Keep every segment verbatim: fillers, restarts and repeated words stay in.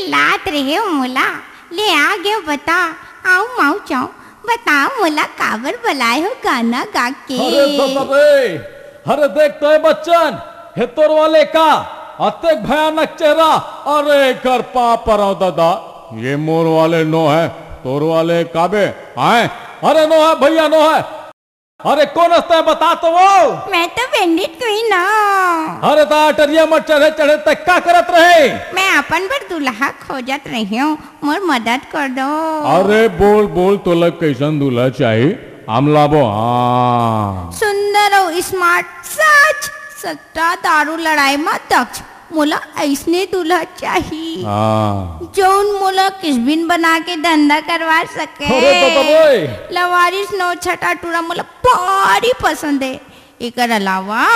लात रहे हो मोला, ले आ गयो बता, आऊ माऊ चाऊ, बताओ मोला काबर बलाए हो गाना गा के? अरे ददा रे, अरे देख तो ए बच्चन, हे तोर वाले का, अतेक भयानक चेहरा, अरे एकर पाँव परव ददा, ये मोर वाले नो है, तोर वाले काबे, आए, अरे नो है भैया नो है, अरे कोन हस तैं बता तो वो? मैं तो पंडित queen हूँ। अरे ता अटरिया म चढ़े चढ़े तैं का करत रहे? मैं अपन बर दूल्हा खोजत रही हूँ, मोर मदद कर दो। अरे बोल बोल तोला कैसन दूल्हा चाही? हम लाबो हाँ। सुंदर अउ smart, सच सट्टा दारू लड़ाई म दक्ष, मोला अइसने दूल्हा चाही, हाँ। जउन मोला किसबिन बना के धंधा करवा सके। अरे तो, तो बोए। लवारिस नौ छटा टूरा मोला भारी पसंद हे। एकर अलावा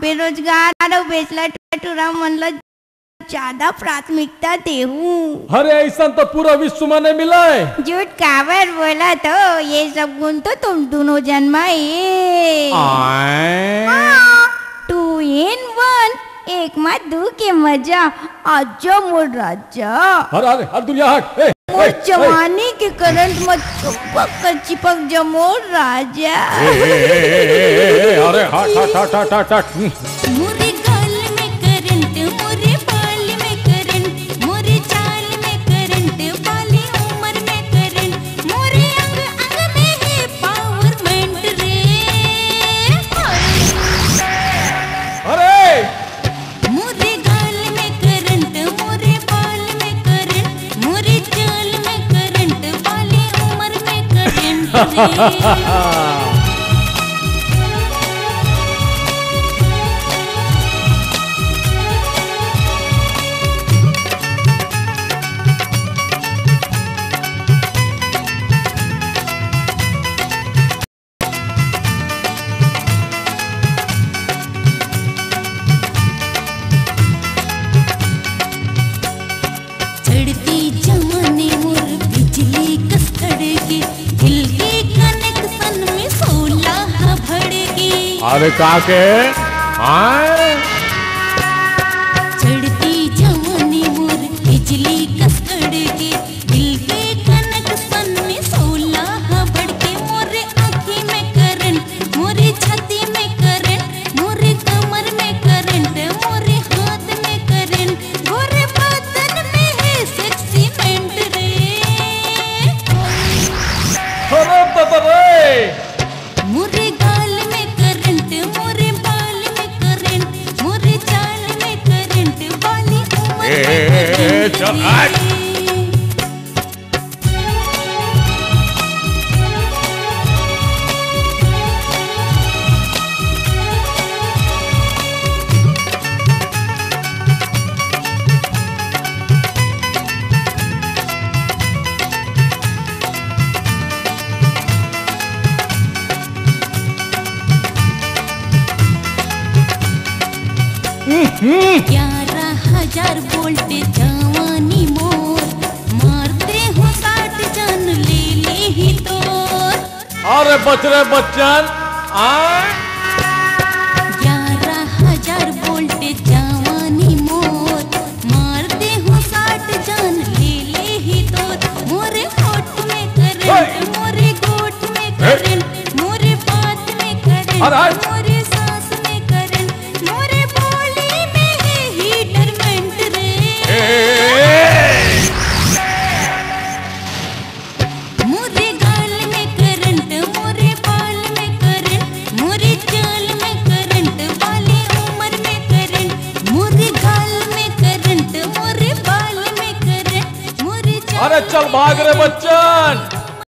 बेरोजगार अउ बेचला टूरा मन ला ज्यादा प्राथमिकता देहूं। अरे अइसन तो पूरा विश्व म नइ मिलय। झूठ काबर बोलत हो, ये सब गुण तो तुम दूनों झन म हे। आय। हाँ, two in one, एक म दू के मजा। आजा मोर राजा। अरे, अरे, अरे, दुनिया हट। ए, मोर ए, ए। जवानी के करंट म चिपक कर चिपक जा मोर राजा। ए, ए, ए, अरे, हट, हट, हट। मोरे गाल में करंट, मोरे बाल में करंट, मोरे चाल में करंट, बाली उमर में करंट, मोरे अंग अंग में हे पावरमेंट रे। अरे! मोरे गाल में करंट, मोरे बाल में करंट, मोरे चाल में करंट, बाली उमर में करंट रे। चढ़ती जवानी मोर बिजली कस कड़के, दिल के कनेक्शन में सोला ह भड़के। अरे का के? हाँ? चढ़ती जवानी मोर बिजली कस कड़के, दिल के कनेक्शन में सोला ह भड़के। मोरे आँखी में करंट, मोरे छाती में करंट, मोरे कमर में करंट, मोरे हाथ में करंट, गोरे बदन में हे सेक्सी मेंट रे। अरे बाबा रे। मोरे गाल में करंट, मोरे बाल में करंट, मोरे चाल में करंट, बाली उमर ए, में ए, ए, ए, करंट चल, रे। हट। ग्यारह हजार वोल्ट जवानी मोर, मारते हो साठ जन ले ले ही तोर। अरे बच रे बच्चन, आ? ग्यारह हजार वोल्ट जवानी मोर, मारते हो साठ जन ले ले ही तोर। मोरे होठ में करंट, हे! मोरे गोठ में हे! करंट, मोरे बात में करंट, अरे, अरे! मोरे सांस में करंट, मोरे बोली में हे हीटर मेंट रे। हे! मोरे गाल में करंट, मोरे बाल में करंट, मोरे चाल में करंट, बाली उमर में करंट, मोरे गाल में करंट, मोरे बाल में करंट, मोरे चाल अरे चल भाग रे में करंट। बच्चन।